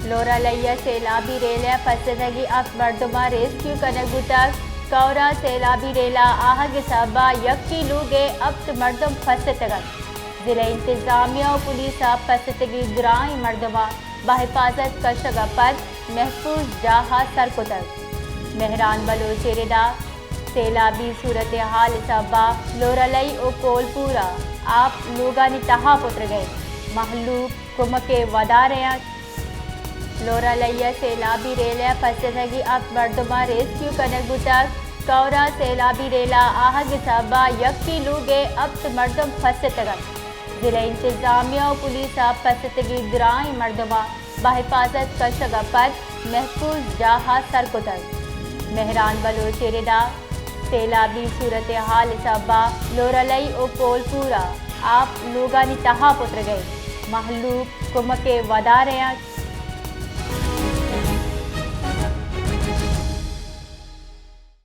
لورالئی ءَ سیلابی ریل ءِ پسدگیں ہپت مردماں ریسکیو کنگ بوتگ۔ کئور ءَ سیلابی ریل ءِ آہگ ءِ سبب ءَ یکیں لوگ ءِ ہپت مردم پسیتگ انت۔ ضلعی انتظامیہ ءُ پولیس ءَ پسیتگیں درائیں مردماں بحفاظت کشگ ءَ پد محفوظ جاہ ءَ سر کتگ۔ مہران بلوچ ءِ ردا سیلابی صورتحال ءِ سبب ءَ لورالئی ءُ کولپور ءَ آپ لوگانی تہا پترگ ءَ انت۔ مہلوک کمک ءِ ودار ءَ انت۔ لورالئی ءَ سیلابی ریل ءِ پسیتگیں ہپت مردماں ریسکیو کنگ بوتگ۔ کئور ءَ سیلابی ریل ءِ آہگ ءِ سبب ءَ یکیں لوگ ءِ ہپت مردم پسیتگ انت۔ ضلعی انتظامیہ ءُ پولیس ءَ پسیتگیں درائیں مردماں بحفاظت کشگ ءَ پد محفوظ جاہ ءَ سر کتگ۔ مہران بلوچ ءِ ردا سیلابی صورتحال ءِ سبب ءَ لورالئی ءُ کولپور ءَ آپ لوگانی تہا پترگ ءَ انت۔ مہلوک کمک ءِ ودار ءَ انت۔